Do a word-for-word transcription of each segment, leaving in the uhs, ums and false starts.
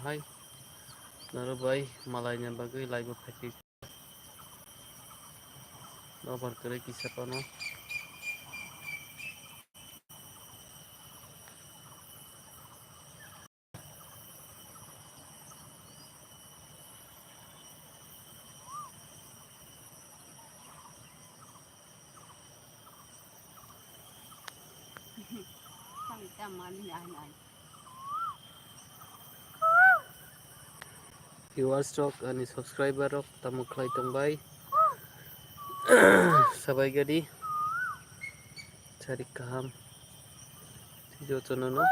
hai norok bai malaina bagwi live o phaikha. Nobar kwrwi kisa phano. Viewers rok ani subscriber rok tamo khlai tongbai. Sabai gadi. Sarik kaham. Jotono no.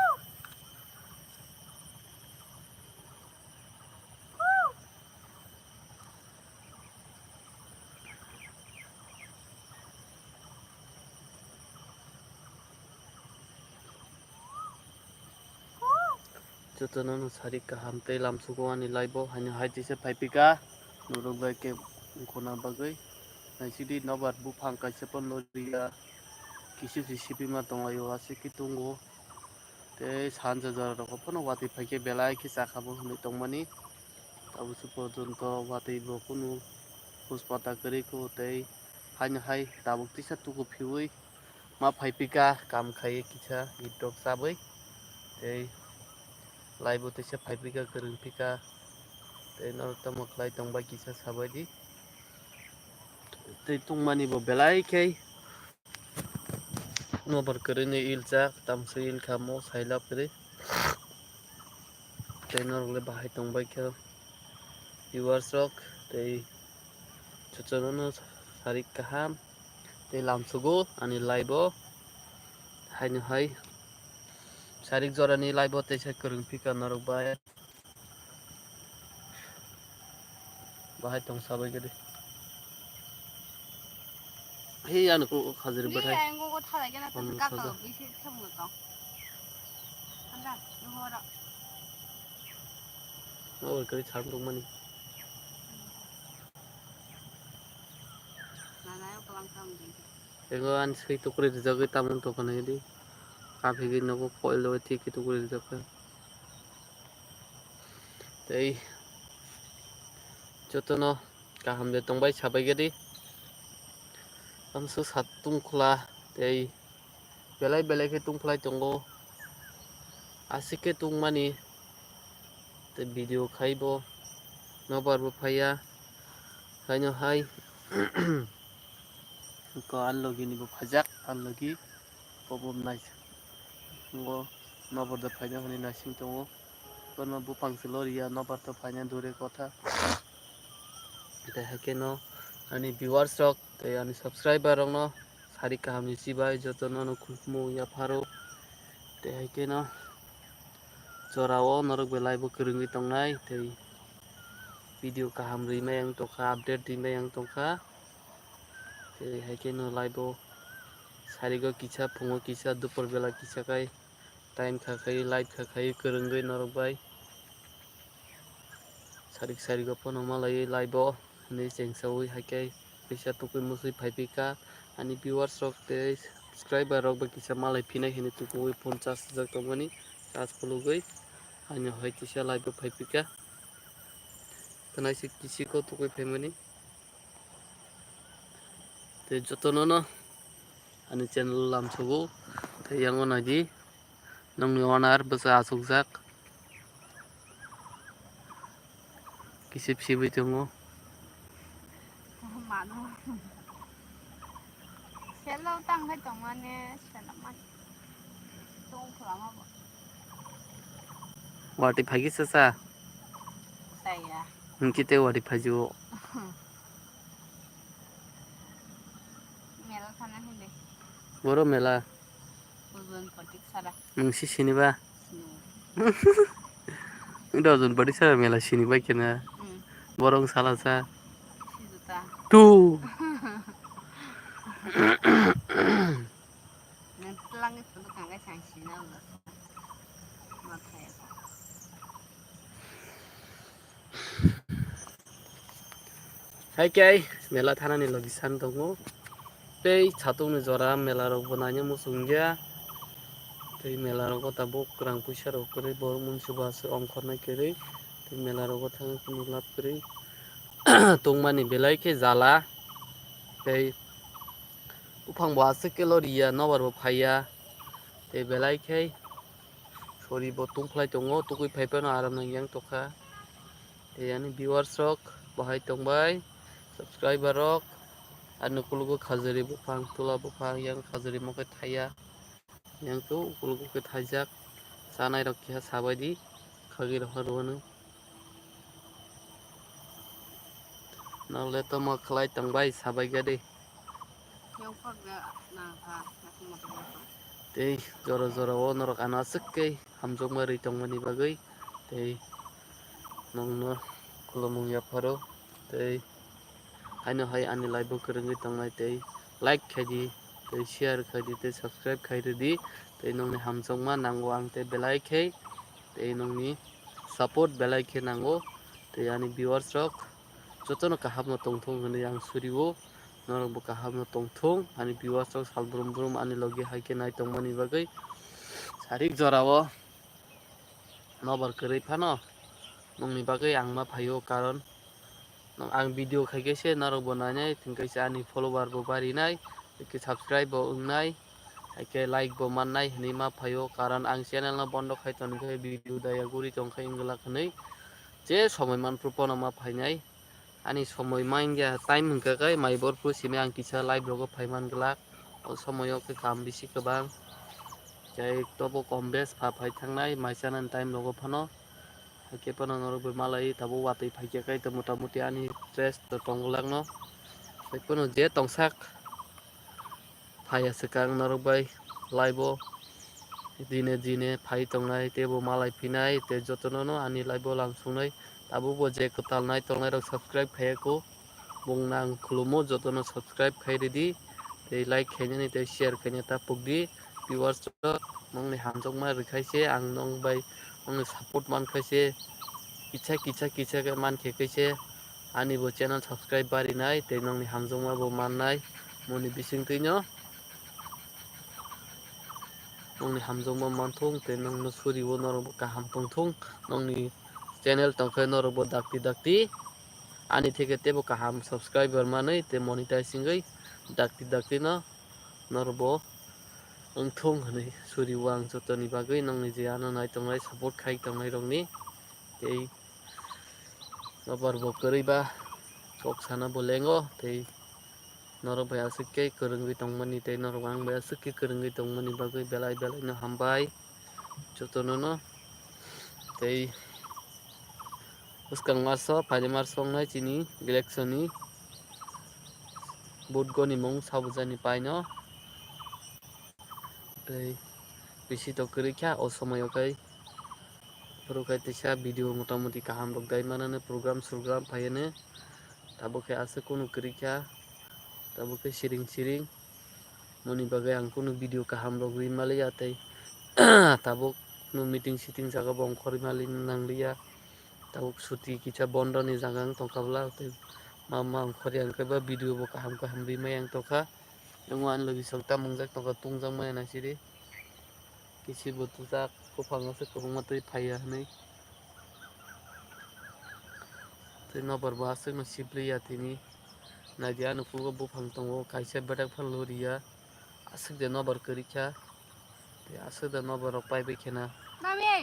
Jotono no sarik kaham tei lamsugo ani live o haino hai tisa phaipika norok bai khe ungkhorna bagwi. Naisidi nobar buphang kaisa pon loriya kisu si sibima tonglaio aswk khe tongo. Tei sanja jora rok phano watwi phaikhe belai khe chakha bo hinwi tongmani. Tabuk se porjonto watwi bo kunu buspata kwrwi kho tei haino hai tabuk tisa tuku phiwi ma phaipika kam khaiwi kisa idrok chabwi tei live o tisa phaipika kwrwngpika tei norok tamo khlai tongbai kisa sabaidi tei tongmani bo belai khe. Nobar kwrwini iljak, tamswi ilkhamo sailab kwrwi. Tei norokle bahai tongbai khe viewers rok tei chuchunano sarik kaham tei lamsugo ani live o haino hai sarik jorani live o teisa kwrwngphika norok bai. Bahai tong sabai gede. Hei, ano ko khajir bathai. Ang ko thalai gana. Pondro thousand. Bisi thum to. Anda, nuhora. Oh, kari charm tong mani. Nana yo kalang tong di. Ego an sui tukuri rijagwi tamung tokana gidi. Kaphigwi nogo koilo thik tukuri rijagwi. Tei jotono kaham de tongbai sabai gedi. Amso satung khula tei belai belai khe tungkhlai tongo. Aswk khe tungmani tei video khaibo nobar bo phaiya. Haino hai ko anlogi ni bo phajak anlogi. Bo bo nai-, bo nobar da phaina hwnwi naising tongo. Bono buphang se loriya, nobar da phaina dure kotha. Tei haikhe no ani viewers rok tei ani subscriber rok no sari kaham ni chibai joto no no khulkumu yapharo. Tei haikhe no jora o norok belai bo kwrwngwi tongnai tei video kaham rwi mai ang tongkha, update rwi mai ang tongkha. Tei haikhe no live o sarigo kisa, phungo kisa, dupor bela kisa khai time kha khai, live kha khai kwrwngwi norok bai. Sarik sarigo phano malaiwi live o hinwi chengsawi haikhe kisa tukui musui phaiphika. Ani viewers rok tei subscriber rok bai kisa malai phinai hinwi tukuwi phone charge swijak tongmani, charge khulugwi ani hai kisa live o phaiphika. Tanaisi kisiko tukui phaimani. Tei jotono no ani channel lamsogo tei yango naidi nongni owner bwsa achukjak kisip sibwi tongo. Mano. Selo tangkhai tongmani selo mani. Tong khulama bo. Wati phagi sasa. Saya. Hingke te wati phaju. Mela thana hinde. Boro mela. Ujon patik sara. Nung si sini ba? Sini. Nung da ujon patik sara mela sini ba kena. Hmm. Borong sala sa. Sijuta. Tu. Nang tlang itu tukang kai sang sini udah. Makanya. Hai khe mela thanani logi san tongo. Tei satung ni jora mela rok bo naina muchung ya. Tei mela rogo tabuk kwrang puisa rok kwrwi borok mungsa ba se ongkhornai kwrwi. Mela rogo thangwi kunu lab kwrwi tongmani belai khe jala. Tei buphang bo aswk khe lo riya, nobar bo phaiya. Tei belai khe sori bo tungphlai tongo, tugwi phai phano aram nang yang tokha. Tei ani viewers rok bahai tongbai, subscriber rok, ani ukulugo khajari buphang, tula buphang, yang khajari mokhe thaiya. Yang khe ukulugo khe thaijak, chanai rok keha sabai di, khagwi rokha rwano. Nokle tomo khlai tongbai sabai gadi. Yang phak da na ha, na kuma da ha. Tei jora jora o norok ano aswk khe hamjakma rwi tongmani bagwi tei nongno khulumung yapharo tei haino hai ani live o kwrwngwi tongnai tei like khaidi tei share khaidi tei subscribe khai rwdi tei nongni hamjakma nango ang tei belai khe tei nongni support belai khe nango tei ani viewers rok jotono kaham no tongthung hwnwi ang surio. Norokbo kaham no tongthung, ani viewers rok sal brum brum ani logi hai khe nai tongmani bagwi. Sarik jora o nobar kwrwi phano nongni bagwi ang ma phaio, karon ang video khai khe se norokbo nainai, thwng khe se ani follower bo barinai, tei khe subscribe bo wngnai, hai khe like bo mannai hwnwi ma phaio, karon ang channel no bondo khai toni khe video daya guri tong khe wng glak hwnwi. Je somoi manphru pono ma phainai. Ani somoi ma wngya time hwnkha khe mai borpru simi ang kisa live rogo phai man glak. O somoio khe kam bisi kwbang. Tei tobo kom bes pha phai thangnai mai chanani time rogo phano. Hakhe phano norok bai malai tabuk watwi phaikya khe motamoti ani dress to tong glak no. Tei phano je tongsak phaiya swkang norok bai live o dine dine phai tongnai tei bo malai phinai tei jotono no ani live o lam sungnai. Tabuk bo je kwtal nai tongnai rok subscribe khaiya kho, bung nang khulumo jotono subscribe khai ridi tei like khainani tei share khaina ta pukdi. Viewers rok nongni hamjakma rwkhaise ang nong bai nongni support mankhaise kisa kisa kisa khe mankhe kaise ani bo channel subscribe barinai tei nongni hamjakma bo mannai moni bisingtwino. Nongni hamjakma manthung tei nongno suriwo norokbo kaham tongthung. Nongni channel tongkhe norokbo dakti dakti ani theke teibo kaham subscriber manwi tei monetize wngwi dakti dakti no norokbo wngthung hwnwi suriwo ang jotoni bagwi nongni je ano nai tongnai support khai tongnai rokni tei nobar bo kwrwi ba kok sana bo lengo tei norok bai aswk khe kwrwngwi tongmani tei norok ang bai aswk khe kwrwngwi tongmani bagwi belai belai no hambai jotono no tei bwskang marso phaini marso wngnai chini election ni vote goni mung sabujani paino tei bisi to kwrwi kha o somoio khai phuru khai teisa video motamoti kaham rok dai manani program srogram phaiani tabuk khe aswk kunu kwrwi kha tabuk khe siring siring moni bagwi ang kunu video kaham rok rwi maliya tei tabuk no meeting siting jaga bo ongkhorwi mali nangliya. Tabuk suti kisa bondo ni jaga wng tongkha bwla tei ma ma ongkhorya hwnkhe ba video bo kaham kaham rimai ang tongkha. Tongo ani logi sok ta mungjak tongkha tungjak maya naisidi kisi bo tujak buphang aswk kwbangma twi phaiya hwnwi tei nobar bo aswk no sibliya tini naidi ani phungo buphang tongo kaisa bedek phano loriya aswk de nobar kwrwi kha tei aswk de nobar rok paibai khena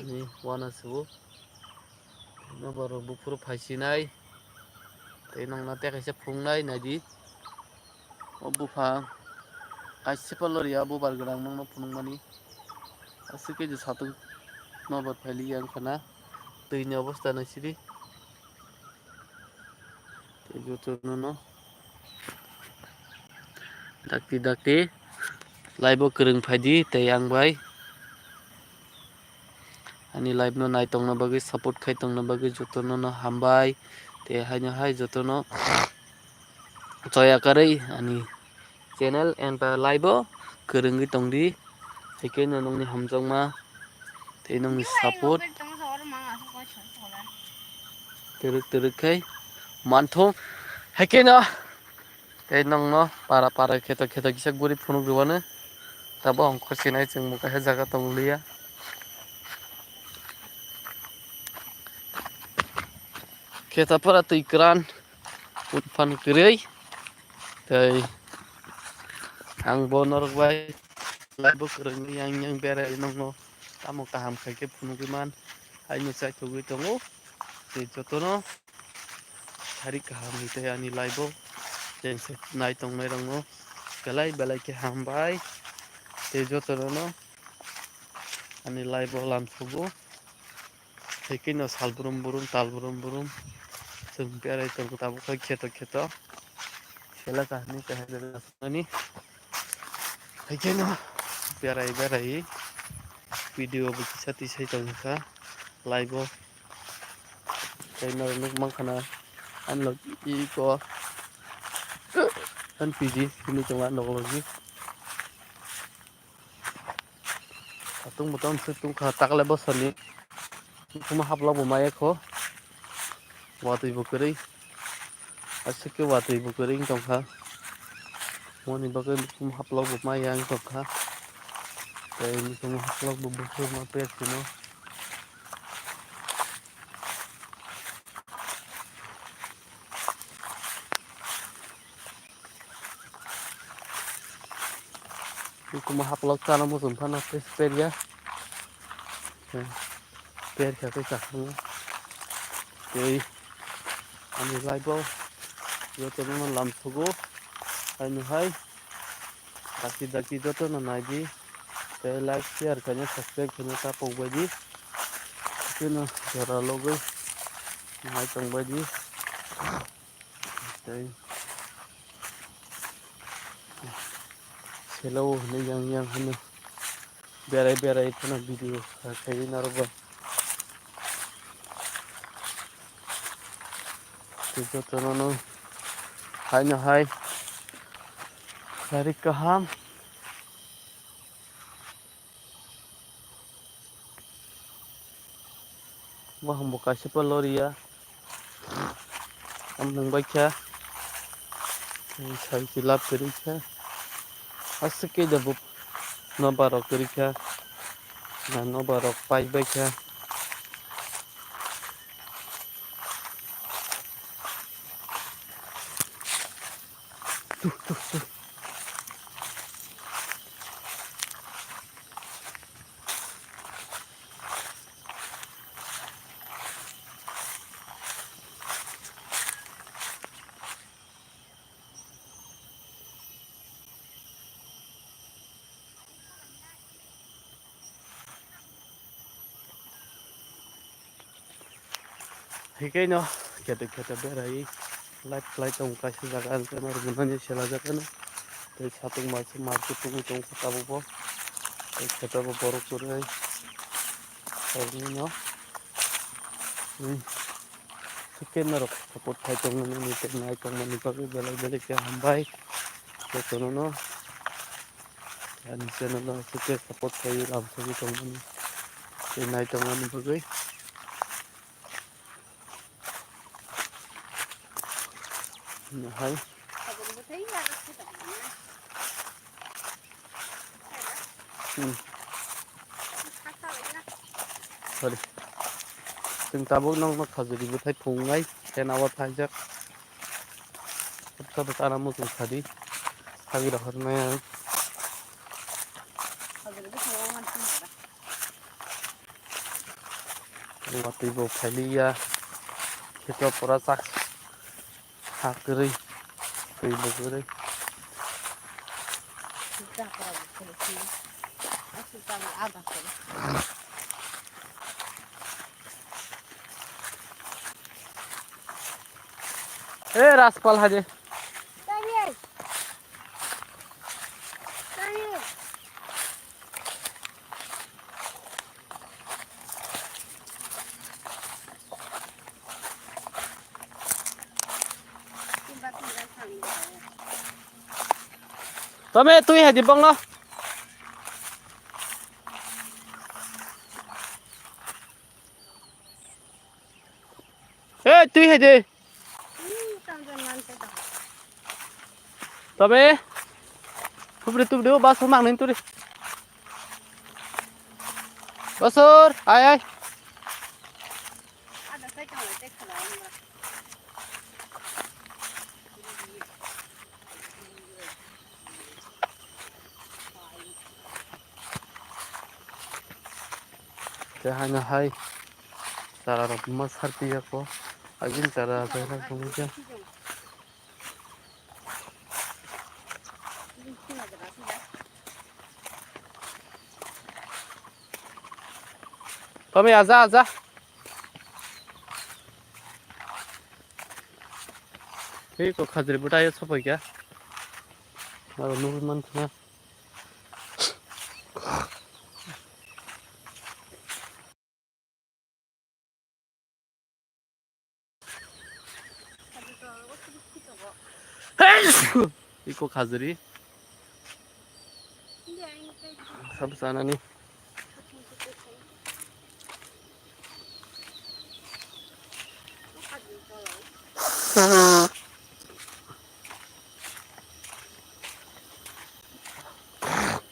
ni wana subo. Nobar rok buphuru phaisinai tei nongna tei kaisa phunuknai naidi. O buphang kaisa palo riya bubar gwnang nokno phunukmani. Aswk khe je satung nobar phailiya wngkha na twi ni obostha naisidi. Tei jotono no dakti dakti live o kwrwng phaidi tei ang bai ani live no nai tongna bagwi support khai tongna bagwi jotono no hambai tei haino hai jotono choya karwi ani channel and live o kwrwngwi tongdi. Haikhe no nongni hamjakma tei nongni support twrwk twrwk khai manthung. Haikhe no tei nongno para para kheto kheto kisa guri phunuk rwmano. Tabuk ang khorchinai chwng bo kaisa jaga tong liya. Keta pora twi kwran, utphan kwrwi. Tei ang bo norok bai live o kwrwngwi yang yang berai nokno tamo kaham khai khe phunugwi man, haino chaithogwi tongo. Tei jotono sarik kaham ni tei ani live o tei se nai tongnai rokno belai belai khe hambai. Tei jotono no ani live o lamsogo. Tei khe no sal brum brum, tal brum brum. Chwng berai tongo tabuk khe kheto kheto. Sela kaham ni kaham ni. Hai khe no berai berai video bo kisa tisai tong kha live o. Tei norok nuk mang khana unlock i ko N P G hwnwi tongo unlock logi. Satung bwtang swk tong kha takle bosoni. Nukhumo haplok bo maya kho. Watwi bo kwrwi. Aswk khe watwi bo kwrwi wng tong kha. Moni bagwi nukhumo haplok bo maya wng tong kha. Tei nukhumo haplok bo buphurma pet hino. Nukhumo haplok chana muchung phano tei per ya. Per kha khe chakhumu. Tei ani live o jotono lamsogo. Haino hai daki daki jotono naidi. Tei like, share khaina, subscribe khaina ta pokbaidi. Keno jora logwi nai tongbaidi. Tei selo hwnwi yang yang hwnwi berai berai phano video kha-, khaiwi narwkba. Tei jotono no haino hai sari kaham. Bo hambo kaisa pa loriya. Amung bai kha. Sai kilap kwrwi kha. Aswk khe da bo nobar rok kwrwi kha. Na nobar rok pai bai kha. Tuh, tuh, tuh. Hikaino kheto kheto berai light khlai tongo kaisa jaga, ang tei norok nani selajak khe tei satung bai se market tugui tongo tabukbo tei kheto bo borok kwrwi tongwino. Hwnkhe norok support khai tongmani tei nai tongmani bagwi belai belai khe hambai jotono no. Ani channel no aswk khe support khaiwi lamsogwi tongmani tei nai tongmani bagwi. Hai. Hmm. Sorry. Chwng tabuk nokno khajuri bwthai phunuknai, ten hour phaijak. Sabsa bwsa ana muchung sadi. Sagwi rohormaya. Watwi bo phailiya. Kheto pura chak. Ha kwrwi. Twi bo kwrwi. Eh, Raspal haje. Tome twi hai di bongno. Ei, twi hai de. Tobe, tubri tubri o basur mang nin turi. Basur, ai ai. Tei haino hai chara rok ma sarti ya ko. Agin chara rok tongwi khe. Tome aja, aja. Hei ko khajri bwtai sopai kha. Aro nugwi mankha. Iko khajri. Sab sanani.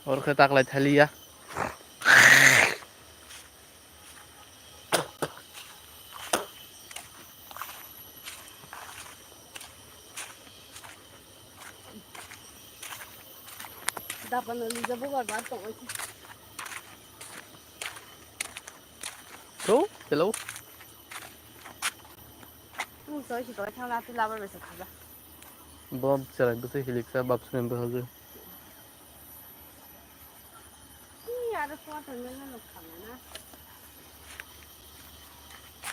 Oro khe taklai thaliya. Dapano lija bubar bar tongwi. Hello, hello. Tong soi si doi thang la ti labar besa khaja. Bom cherai bwsai hiliksa bapsni bwhajwi.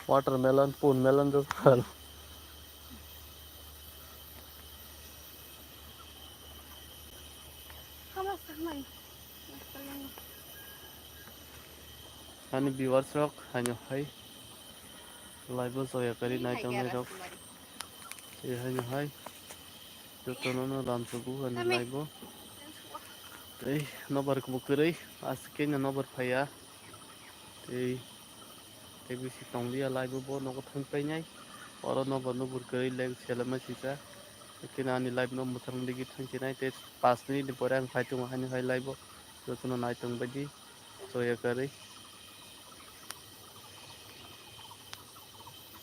Watermelon, pun melon, jok pal. Ani viewers rok, haino hai. Live o joya kari nai tongnai rok. Tei haino hai. Jotono no lamsogo ani live o. Tei nobar bo kwrwi, aske no nobar phaiya. Tei, tei bisi tonglia live o bo nogo thang painai. Oro nobar no bwrwi kwrwi leng selema sisa. Khe ani live no mwthang digi thang sinai tei pas minute ni pore ang phai tongo haino hai live o. Jotono nai tong baidi joya kwrwi.